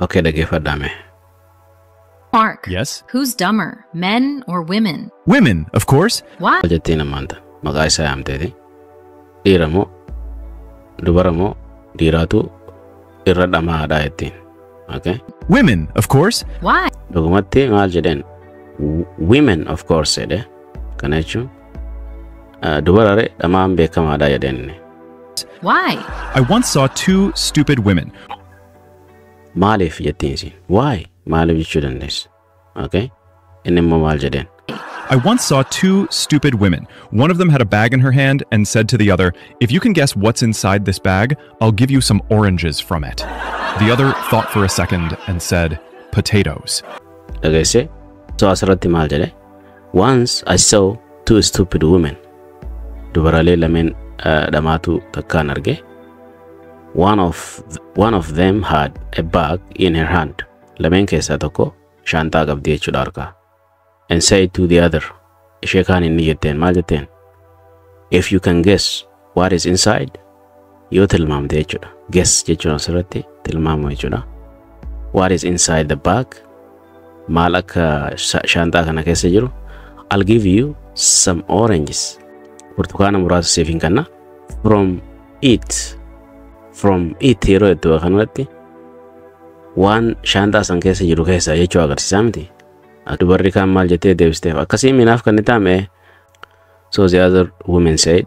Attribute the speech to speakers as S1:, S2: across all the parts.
S1: Okay, dhaggeeffadhaa mee.
S2: Mark.
S3: Yes?
S2: Who's dumber, men or women?
S3: Women, of course.
S2: Why?
S1: Maal jettiin ammaanta? Maqaa isaa yaamteeti. Dhiira moo dubara moo dhiiraatu irra dhamaadha jettiin. Okay.
S3: Women, of course.
S2: Why?
S1: Dhugumatti maal jedheen? "Women, of course" jedhe. Kana jechuun dubarare dhamaan beekamaadha jedheen inni.
S2: Why?
S3: I once saw two stupid women.
S1: Maaliif jettiin isin? Why? Maaliif jechuu dandeessa. Okay. Inni immoo maal jedheen?
S3: I once saw two stupid women. One of them had a bag in her hand and said to the other, "If you can guess what's inside this bag, I'll give you some oranges from it." The other thought for a second and said, "Potatoes."
S1: Dhageesse? So asirratti maal jedhe? Once I saw two stupid women. Dubaraalee lameen dhamaatu takkaan arge. One of them had a bag in her hand. Lameen keessaa tokko shaanxaa qabdi jechuudha harkaa. And said to the other. Ishee kaan inni jetteen maal jetteen? "If you can guess what is inside," yoo tilmaamte jechuudha. Guess jechuun asirratti tilmaamu jechuudha. "What is inside the bag?" Maal akka shaanxaa kana keessa jiru? "I'll give you some oranges." Burtukaana muraasa siif hin kenna. "From it." "From it" yeroo jettu kanarratti waan shaanxaa san keessa jiru keessa jechuu agarsiisaa miti. Dubarri kaan maal jettee deebisteef? Akkasii minaaf kan taame. So the other woman said,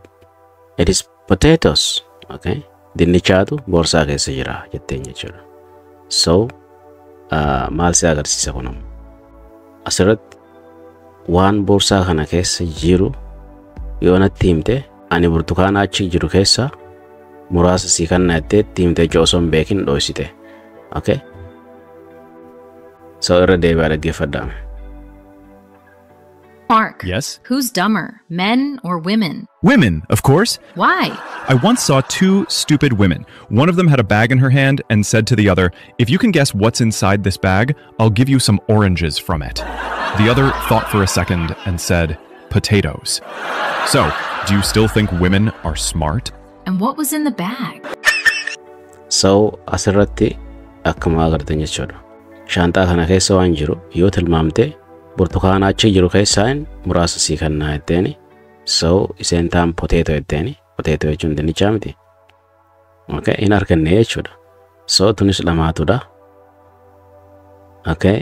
S1: "It is potatoes." Okay. Dinnichaatu boorsaa keessa jira jetteen jechuudha. So maal si agarsiisa kun ammoo? Asirratti waan boorsaa kana keessa jiru yoo natti himte, ani burtukaana achi jiru keessa muraasa sii kanna jettee itti himte jechuudha, osoo hin beekin dhoysite. Okay? So irra deebi'aa dhaggeeffadhaa.
S2: Mark.
S3: Yes?
S2: Who's dumber, men or women?
S3: Women, of course.
S2: Why?
S3: I once saw two stupid women. One of them had a bag in her hand and said to the other, "If you can guess what's inside this bag, I'll give you some oranges from it." The other thought for a second and said, "Potatoes." So, do you still think women are smart?
S2: And what was in the bag?
S1: So asirratti akkuma agartan jechuudha. Shaanxaa kana keessa waan jiru yoo tilmaamte, burtukaana achi jiru keessaa muraasa sii kennaa jetteeni. So iseen taan potato jetteeni. Potato jechuun dinnichaa miti. Okay, hin arganne jechuudha. So tunis dhamaatudha. Okay,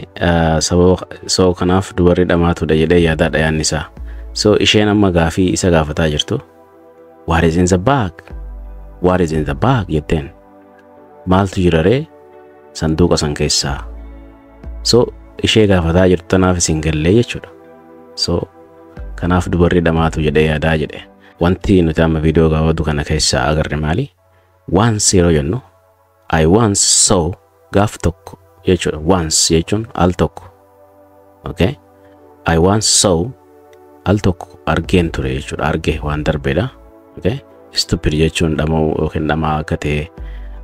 S1: sababa so kanaaf dubarri dhamaatudha jedhee yaadaadha yaadni isaa. So isheen amma gaafii isa gaafataa jirtu, "What is in the bag? What is in the bag?" jetteen. Maaltu jira ree sanduuqa san keessaa? So ishee gaafataa jirtu tanaaf isin gallee jechuudha. So kanaaf dubarri dhamaatu jedhee yaadaa jedhe. Wanti nuti amma viidiyoo gabaabduu kana keessaa agarre maali? Once yeroo jennu, I once saw, gaaf tokko jechuudha. Once jechuun al tokko. Okay? I once saw, al tokko argeen ture jechuudha. Arge waan darbeedha. Okay? Stupid jechuun dhama'uu yookiin dhamaa akka ta'e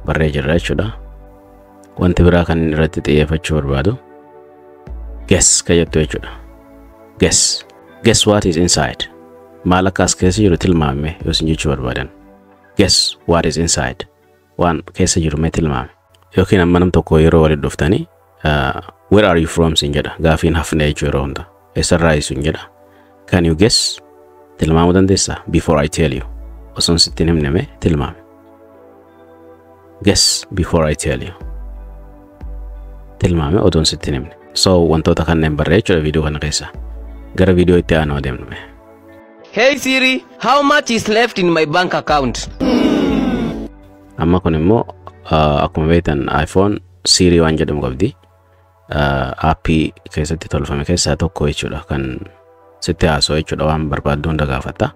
S1: barree jirra jechuudha. Wanti biraa kan inni irratti xiyyeeffachuu barbaadu guess ka jettu jechuudha. Guess. Guess what is inside. Maal akka as keessa jiru tilmaame yoo isin jechuu barbaadan. Guess what is inside. Waan keessa jiru mee tilmaame. Yookiin amma nam tokko yeroo walitti dhuftanii "Where are you from?" sin jedha. Gaafiin hafne jechuu yeroo hunda. Eessarraa sin jedha. Can you guess? Tilmaamuu dandeessaa? Before I tell you. Osoon sitti hin himne mee tilmaame. Guess before I tell you. Tilmaame otoon sitti hin himne. So wantoota kanneen barree jechuudha viidiyoo kana keessa. Gara viidiyoo itti aanu adeemnu mee.
S4: Hey Siri, how much is left in my bank account?
S1: Amma kun immoo akkuma beektan iPhone Siri waan jedhamu qabdi. Aappii keessatti tolfame keessaa tokko jechuudha, kan sitti haasa'u jechuudha, waan barbaaddu hunda gaafata.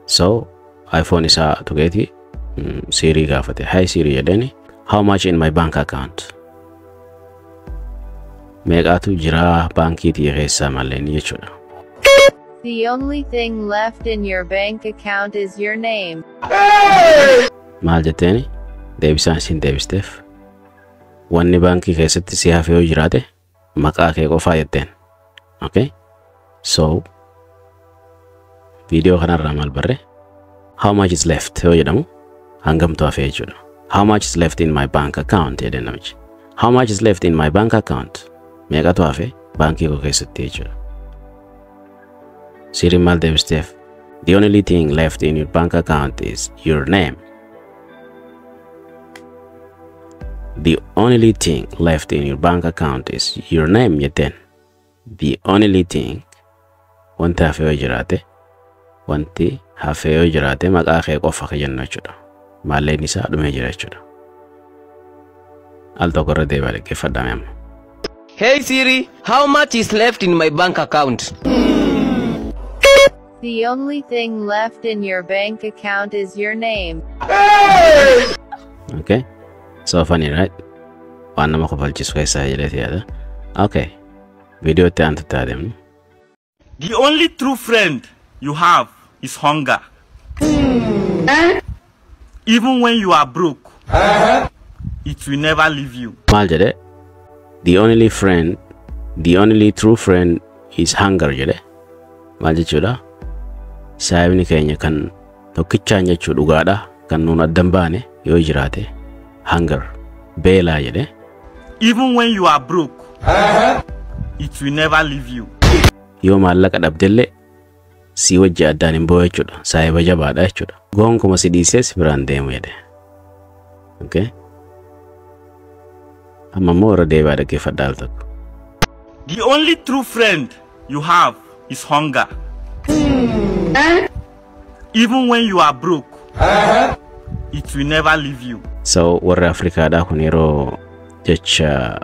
S1: So iPhone isaa tuqeeti Siri gaafate. "Hey Siri" jedheeni, "How much in my bank account?" Meeqaatu jira baankii tiyya keessaa malleen jechuudha.
S5: The only thing left in your bank account is your name.
S1: Maal jetteeni? Deebisaan isin deebisteef, wanni baankii keessatti si hafe yoo jiraate maqaa kee qofaa jetteen. Okay? So viidiyoo kanarraa maal barre? How much is left yoo jedhamu hangamtu hafe jechuudha. How much is left in my bank account jedheen namichi. How much is left in my bank account? Meeqatu hafe baankii koo keessatti jechuudha. Siriin maal deebisteef? The only thing left in your bank account is your name. The only thing left in your bank account is your name jetteen. The only thing, wanti hafe yoo jiraate, wanti hafe yoo jiraate maqaa kee qofa ka jennu jechuudha. Maallaqni isaa dhumee jira jechuudha. Al tokko irra deebi'aa dhaggeeffadhaa amma.
S4: Hey Siri, how much is left in my bank account?
S5: The only thing left in your bank account is your name.
S1: Okay. So funny, right? Waan nama kofalchiisu keessaa jedheeti yaada. Okay. Viidiyoo itti aantutti adeemnu.
S6: The only true friend you have is hunger. Even when you are broke, it will never leave you.
S1: Maal jedhe? The only friend, the only true friend is hunger jedhe. Maal jechuudha? Saayibni keenya kan tokkichaan jechuu dhugaadha. Kan nuun adda hin baane yoo jiraate hunger, beelaa jedhe.
S6: Even when you are broke, it will never leave you.
S1: Yoo maallaqa dhabdellee si wajji addaan hin ba'u jechuudha. Saayiba jabaadha jechuudha. Gonkuma si dhiisee si biraan deemu jedhe. Okay. Amma immoo irra deebi'aa dhaggeeffadhaa al tokko.
S6: The only true friend you have is hunger. Even when you are broke, it will never leave you.
S1: So warri Afrikaadhaa kun yeroo jecha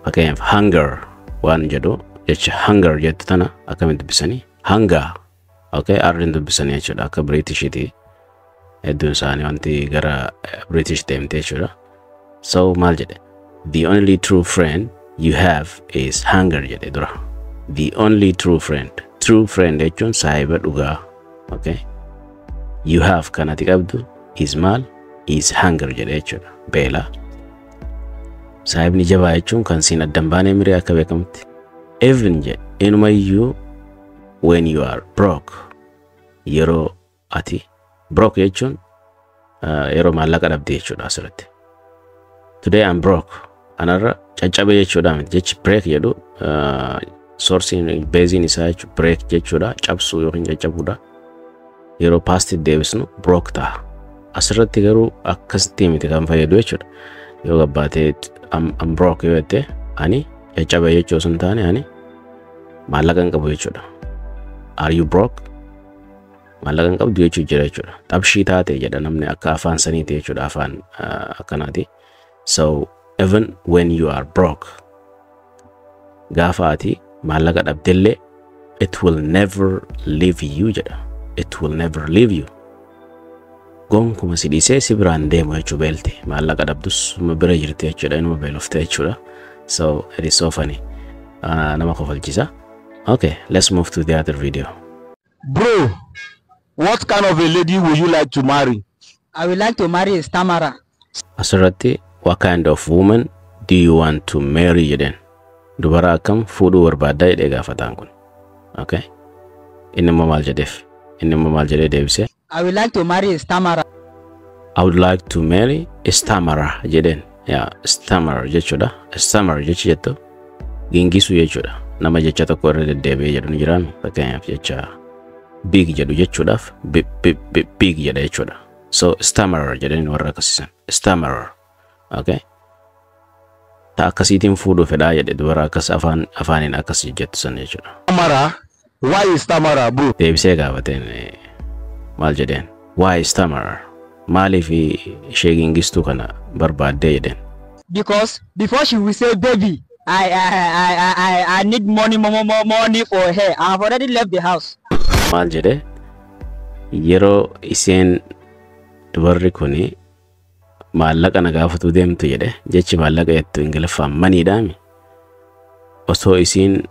S1: fakkeenyaaf hunger waan jedhu, jecha hunger jettu tana akkamitti dubbisanii? Hunger. Okay, arrin dubbisanii jechuudha akka Biriitishiiti. Hedduun isaanii wanti gara British deemte jechuudha. So maal jedhe? The only true friend you have is hunger jedhe dura. The only true friend. True friend jechuun saahiba dhugaa. Okay. You have kan ati qabdu is maal? Is hunger jedhe jechuudha. Beela. Saahibni jabaa jechuun kan siin adda hin baane miree akka beekamutti. Even jedhe inumayyuu when you are broke, yeroo ati broke jechuun yeroo maallaqa dhabde jechuudha asirratti. Today I'm broke. Anarra caccabe jechuudha miti. Jechi break jedhu sourcing beeziin isaa jechuudha break jechuudha, cabsuu yookiin caccabuudha. Yeroo past deebisnu broke ta'a. Asirratti garuu akkasitti miti kan fayyadu jechuudha. Yoo gabbaatee I'm broke yoo jette ani caccabe jechuu osoo hin taane ani maallaqa hin qabu jechuudha. Are you broke? Maallaqa hin qabdu jechuu jira jechuudha. Xabshii taate jedha namni akka afaan saniiti jechuudha, afaan akkanaati. So even when you are broke, gaafa ati maallaqa dhabdellee it will never leave you jedha. It will never leave you. Gonkuma si dhiisee si biraan deemu jechuu beelti. Maallaqa dhabdus suma bira jirti jechuudha. Inuma beelofte jechuudha. So it is so funny. Nama kofalchiisa. Okay, let's move to the other video.
S7: Bro, what kind of a lady would you like to marry?
S8: I would like to marry a stammerer.
S1: Asirratti what kind of woman do you want to marry jedheen. Dubara akkam fuudhuu barbaaddaa jedhee gaafataan kun. Okay. Inni immoo maal jedheef? Inni immoo maal jedhee deebisee?
S8: I would like to marry a stammerer.
S1: I would like to marry a stammerer jedheen. Yaa, stammerer jechuudha. Stammerer jechi jettu gingisuu jechuudha. Nama jecha tokko irra deddeebi'ee jedhu ni jiraami. Fakkeenyaaf jecha big jedhu jechuudhaaf big jedha jechuudha. So stammerer jedheen warra akkasiisan. Stammerer. Okay. Ta akkasiitiin fuudhuu fedhaa jedhe, dubara akkas afaan afaaniin akkas jettu san jechuudha.
S7: Stammerer? Why is stammerer, bro?
S1: Deebisee gaafateen maal jedheen? Why stammerer? Maaliif ishee gingistuu kana barbaaddee jedheen?
S8: Because before she will say, baby, I need money, more, more money for her. I have already left the house.
S1: Maal jedhee? Yeroo isheen dubarri kuni maallaqa na gaafatuu deemtu jedhe, jechi maallaqa jettu Ingiliffaan moneydhaami. Osoo isiin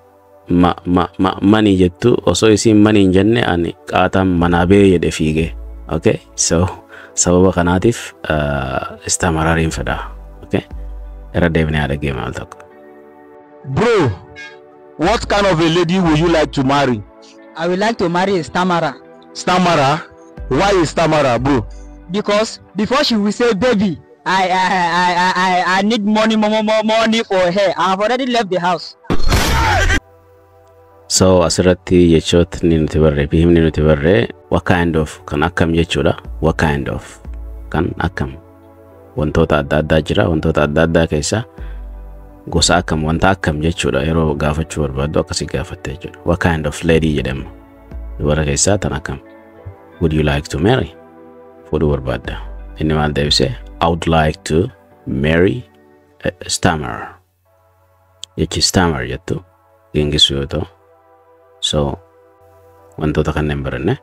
S1: ma ma ma money jettu, osoo isiin money hin jenne ani qaataan manaa ba'ee jedhe fiigee. Okay, so sababa kanaatiif stammereriin fedha. Okay, irra deebinee haa dhaggeeffame al tokko.
S7: Bro, what kind of a lady would you like to marry?
S8: I would like to marry a stammerer.
S7: Stammerer? Why is stammerer, bro?
S8: Because before she will say, baby, I need money, more, more money for hair. I have already left the house.
S1: So asirratti jechootni nuti barree fi himni nuti barree "what kind of" kan akkam jechuudha. "What kind of" kan akkam, wantoota adda addaa jira, wantoota adda addaa keessa gosa akkam, wanta akkam jechuudha. Yeroo gaafachuu barbaaddu akkasii gaafatte jechuudha. "What kind of lady" jedhama. Dubara keessaa tan akkam. "Would you like to marry?" Fuudhuu barbaadda. Inni maal deebisee? "I would like to marry a stammerer." Jechi "stammer" jettu gingisuu yoo ta'u, so wantoota kanneen baranne.